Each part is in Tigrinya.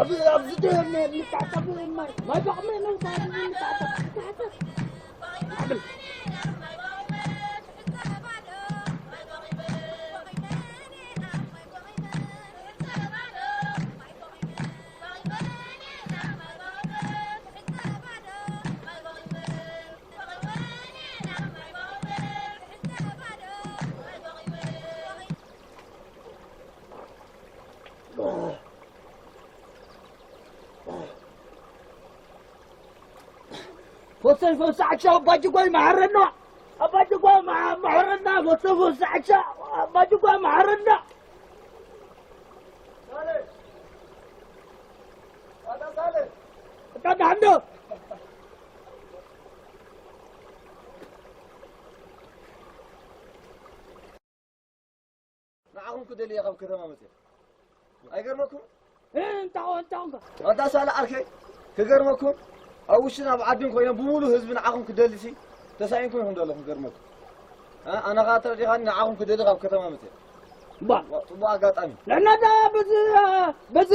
ኣብ ኣብዚ ደም ንታጠብ ማይ ማይ ባቕመ ነው ታዲያ ንታጠብ። ፈሰይ ፈሳዕሻ ኣባጅጓይ መሐረና ኣባጅጓይ መሐረና ፈሰይ ፈሳዕሻ ኣባጅጓይ መሐረና። እታ ዳሕንዶ ንዓኹም ክደልየ ካብ ከተማ መፅየ። ኣይገርመኩም? እንታይ እንታይ እንታይ ኣንታ ሳላ ኣርኬ ክገርመኩም ኣብ ውሽጥን ኣብ ዓድን ኮይነ ብምሉ ህዝቢ ንዓኹም ክደልሲ ተሳኢንኩም ይኹም ዘለኹም ክገርመኩም። ኣነ ኸዓ ተረዲኻኒ ንዓኹም ክደሊ ካብ ከተማ መፅየ። ባ ጽቡቅ ኣጋጣሚ። ንሕና ዳ በዚ በዚ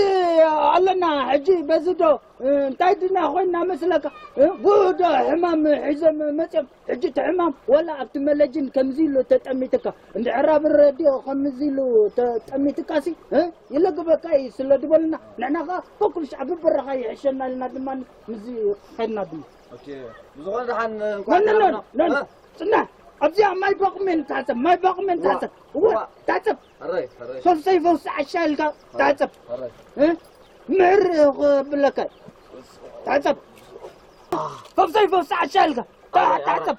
ኣለና ሕጂ በዚ ዶ እንታይ ድና ኮይና መስለካ? ጉዶ ሕማም ሒዞም መፅዮም ሕጂ እቲ ሕማም ወላ ኣብቲ መለጅን ከምዚ ኢሉ ተጠሚትካ እንድሕር ኣብ ረድዮ ከምዚ ኢሉ ተጠሚትካ ሲ ይለግበካ እዩ ስለ ዝበሉና ንሕና ከ በኩሉ ሻዕ ብበረኻ ይሕሸና ኢልና ድማ ምዚ ኸድና ድማ። ኦኬ ብዝኾነ ደሓን እንኳዕ ሰላምና። ጽናሕ ኣብዚኣ ማይ ባቑሜን ታሰብ ማይ ባቑሜን ታሰብ እወ ታሰብ ፈፍሰይ ፈፍሰ ዓሻ ኢልካ ታሰብ ምሕር ክብለካ ታሰብ ፈፍሰይ ፈፍሰ ዓሻ ኢልካ ታሰብ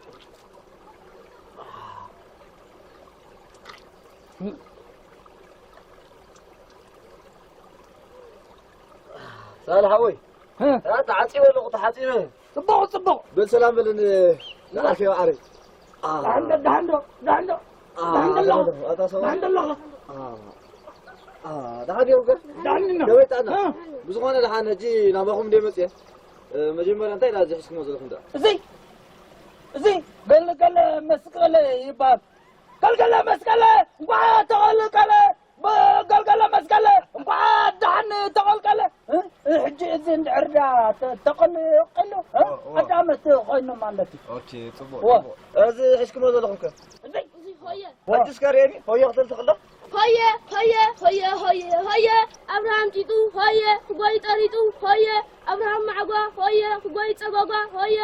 ሳልሓወይ ተዓፂበ ኣለኹ ተሓፂበ ጽቡቕ ጽቡቕ በል ሰላም በልን ንዓርኪ ዓረይ ደሓን ዶ ደሓን ዶ ደሓን ዶ ደሓን ዶ ኣለኻ ኣታ ሰባ ደሓን ዶ ኣለኻ ደሓን ዲኹም ከ ደሓን ኢና ከመይ ጥዕና ብዝኾነ ደሓን ሕጂ ናባኹም እንደ መፅየ መጀመርያ እንታይ ዳ ዝሕዝኩሞ ዘለኹም ዳ እዚ እዚ ገልገለ መስቀለ ይበሃል ገልገለ መስቀለ እንኳዕ ተቐልቀለ ገልገለ መስቀለ እንኳዕ ደሓን ተቐልቀለ ሕጂ እዚ እንድሕር ዳ ተቐልቀሉ ቀዳመት ኮይኑ ማለት እዩ ኦኬ ጽቡቅ ጽቡቅ እዚ ሕሽክሞ ዘለኹም ከ እዚ ሆየ ሕጂ እስከ ርኤኒ ሆየ ክትብል ትኽእል ዶ ሆየ ሆየ ሆየ ሆየ ሆየ ኣብርሃም ጢጡ ሆየ ክጎይ ጠሪጡ ሆየ ኣብርሃም ማዕጓ ሆየ ክጎይ ጸጓጓ ሆየ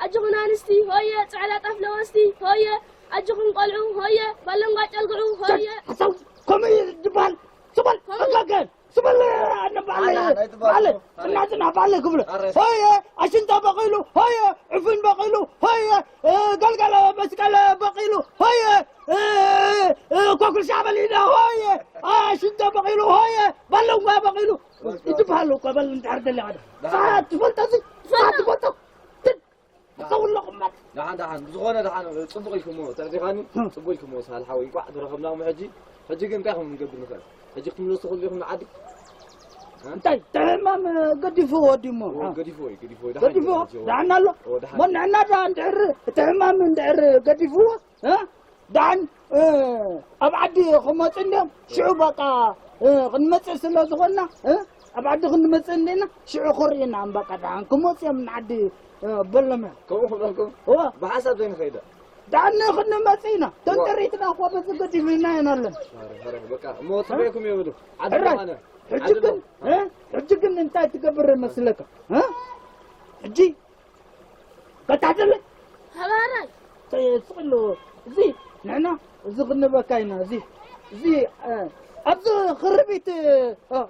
ኣጆኹም ኣንስቲ ሆየ ጻዕዳ ጣፍ ለወስቲ ሆየ ኣጆኹም ቆልዑ ሆየ ባለንጓ ጨልግዑ ሆየ ሓሳብ ከምኡ እዩ ዝበሃል ስበል ኣጋገ ስበል ኣነ ባለ ባለ ጽና ጽና ባለ ክብሎ ሆየ ኣሽንታ በቂሉ ሆየ ዕፉን በቂሉ ሆየ ገልገለ መስቀለ በቂሉ ሆየ ኮክል ሻዕበል ኢለ ሆየ ኣሽንታ በቂሉ ሆየ ባለንጓ በቂሉ ይትበሃል እኮ በል እንድሕር ደሊኻ ሰዓት ትፈልጦ እዚ ሰዓት ትፈልጦ ተውሎ ቅመጥ ደሓን ደሓን ብዝኾነ ደሓን ጽቡቕ ኢልኩሞ ተረዲኻኒ ጽቡቕ ኢልኩሞ ሳል ሓወይ እንቋዕ ተረኸብናሞ ሕጂ ሕጂ ግን እንታይ ከም ንገብር ንኽእል ሕጂ ክትምለሱ ትኽእሉ ኢኹም ንዓዲ እንታይ እቲ ሕማም ገዲፍዎ ድሞ ገዲፍዎ እዩ ገዲፍዎ እዩ ገዲፍዎ ደሓን ኣሎ ሞ ንሕና ደኣ እንድሕር እቲ ሕማም እንድሕር ገዲፍዎ ደሓን ኣብ ዓዲ ክመፁ እንዲዮም ሽዑ በቃ ክንመፅእ ስለ ዝኾንና ኣብ ዓዲ ክንመፅእ እንዲና ሽዑ ክርእና እምበቃ ደሓን ክመፁ እዮም ንዓዲ በሎም እዮም ከምኡ ክብለኩም እወ ብሓሳብ ዘይንኸይደ ደሓን ክንመፅእ ኢና ተንጠሪትና እኮ በዚ ገዲፍና ኢና ኣለና በቃ እሞ ፅበየኩም እዮም ዶ ዓዲ ሕራይ ኣነ ሕጂ ግን ሕጂ ግን እንታይ ትገብር መስለካ ሕጂ ከታተለ ሓባራይ ስቕሉ እዚ ንሕና እዚ ክንበካ ኢና እዚ እዚ ኣብዚ ክርቢት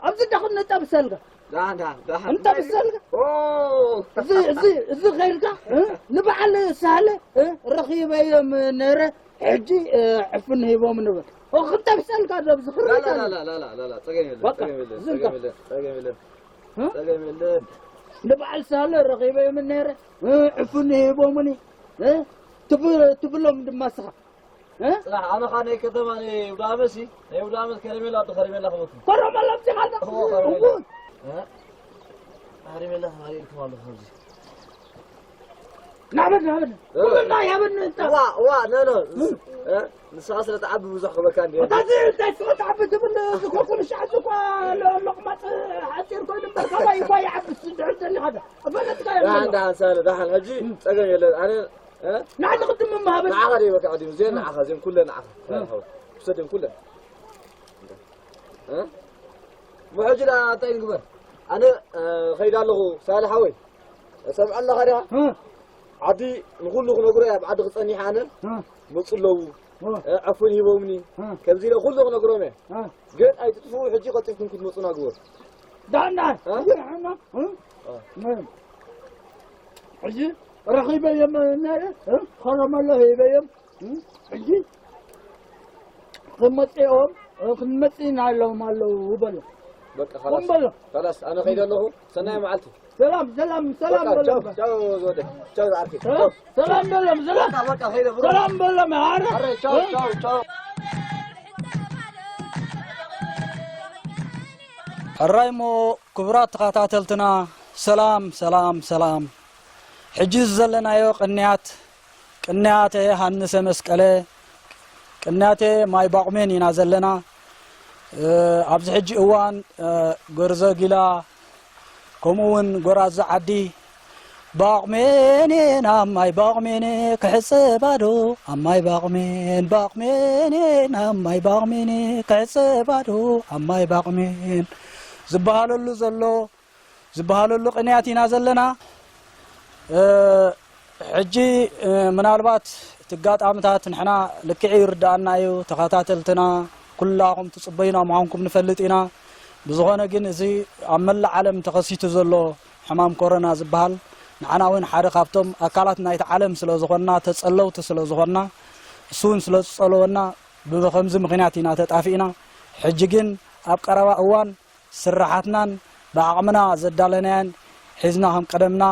ኣብዚ ዳኹን ንጠብሰልካ ደሓን ደሓን ደሓን እንጠብሰልካ እዚ እዚ እዚ ኸይልካ ንበዓል ሳለ ረኺበዮም ነረ ሕጂ ዕፍን ሂቦም ንብል ክንጠብሰልካ ዶ ኣብዚ ክርቢት ጸገም የለን ጸገም የለን ጸገም የለን ጸገም የለን ንበዓል ሳለ ረኺበዮም ነረ ዕፍን ሂቦምኒ ትብሎም ድማ ስኻ ጽናሕ ኣነ ኸዓ ናይ ከተማ ናይ ውዳመሲ ናይ ውዳመስ ከረሜላ ኣዶ ከረሜላ ክበኩም ከረሜላ ኣብዚኻ ኣላ ከረሜላ ከረሜላ ተባሪእልኩም ኣለኹ ኣብዚ ናበል ናበል ኩልና ያበን እንታ ዋ ዋ ኖ ኖ ንስኻ ስለ ትዓቢ ብዙሕ ክበካ እንዲ እታ እዚ እንታይ ስለ ትዓቢ ትብል ዝኮኩን ሻዕ ዝኳ ለቅማጥ ሓፂር ኮይኑ በርካ ደሓን ደሓን ሳለ ደሓን ሕጂ ጸገም የለን ኣነ ንዓኻ ደይ በቃ ዕዲም ዜን ንዓኻ ዜን ኩለን ንዓኻ ውሰድን ኩለን እሞ ሕጂ ደኣ እንታይ ንግበር ኣነ ኸይድ ኣለኹ ሳለ ሓወይ ሰምዐ ኣለኻ ዲኻ ዓዲ ንኹሉ ክነግሮ እየ ኣብ ዓዲ ክጸኒሕ ኣነ መፁ ኣለዉ ዕፉን ሂቦምኒ ከምዚ ኢለ ኩሉ ክነግሮም እየ ግን ኣይትጥፍኡ ሕጂ ቀልጢፍኩም ክትመፁና ግበሩ ዳና እ? ይርሕና እ? እ። ሕጂ ረኺበዮም ነረ እ? ከረመሎ ሂበዮም እ? ሕጂ ክመፅኦም እ፣ ክንመፅእ ኢና ኣለዎም ኣለዉ በሎ በቃ ኹም ኸላስ በሎ ኸላስ ኣነ ኸይደ ኣለኹ ሰናይ መዓልቲ ሰላም ሰላም ሰላም በቃ በሎ ቻው ቻው ዝወደ ቻው ዝዓርከይ እ? ቻው ሰላም በሎም ሰላም በቃ ኸይደ ብሮ ሰላም በሎም ኣረ ኣረ ቻው እ? ቻው ቻው ሕራይ እሞ ክቡራት ተኸታተልትና ሰላም ሰላም ሰላም ሕጂ ዘለናዮ ቅንያት ቅንያተ ሃንሰ መስቀለ ቅንያተ ማይ ባቑሜን ኢና ዘለና ኣብዚ ሕጂ እዋን ጎርዞ ጊላ ከምኡ እውን ጎራዙ ዓዲ ባቑሜን ናብ ማይ ባቑሜን ክሕፀባ ዶ ኣብ ማይ ባቑሜን ባቑሜን ናብ ማይ ባቑሜን ክሕፀባ ዶ ኣብ ማይ ባቑሜን ዝበሃለሉ ዘሎ ዝበሃለሉ ቅንያት ኢና ዘለና ሕጂ ምናልባት እቲ ኣጋጣምታት ንሕና ልክዕ ይርድኣና እዩ ተኸታተልትና ኩላኹም ትፅበዩና ምዃንኩም ንፈልጥ ኢና ብዝኾነ ግን እዚ ኣብ መላእ ዓለም ተኸሲቱ ዘሎ ሕማም ኮሮና ዝበሃል ንዓና እውን ሓደ ካብቶም ኣካላት ናይቲ ዓለም ስለ ዝኾንና ተፀለውቲ ስለ ዝኾንና እሱ እውን ስለ ዝፀለወና ብከምዚ ምኽንያት ኢና ተጣፊእና ሕጂ ግን ኣብ ቀረባ እዋን ስራሓትናን ብዓቕምና ዘዳለናያን ሒዝና ከም ቀደምና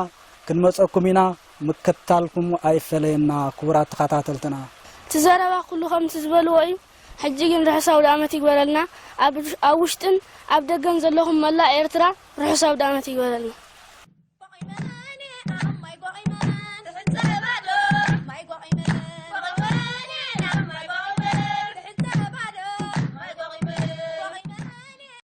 ክንመፀኩም ኢና ምክታልኩም ኣይፈለየና ክቡራት ተኸታተልትና። እቲ ዘረባ ኩሉ ከምቲ ዝበልዎ እዩ። ሕጂ ግን ርሑስ ኣውደኣመት ይግበረልና። ኣብ ውሽጥን ኣብ ደገን ዘለኹም መላእ ኤርትራ ርሑስ ኣውደኣመት ይግበረልና።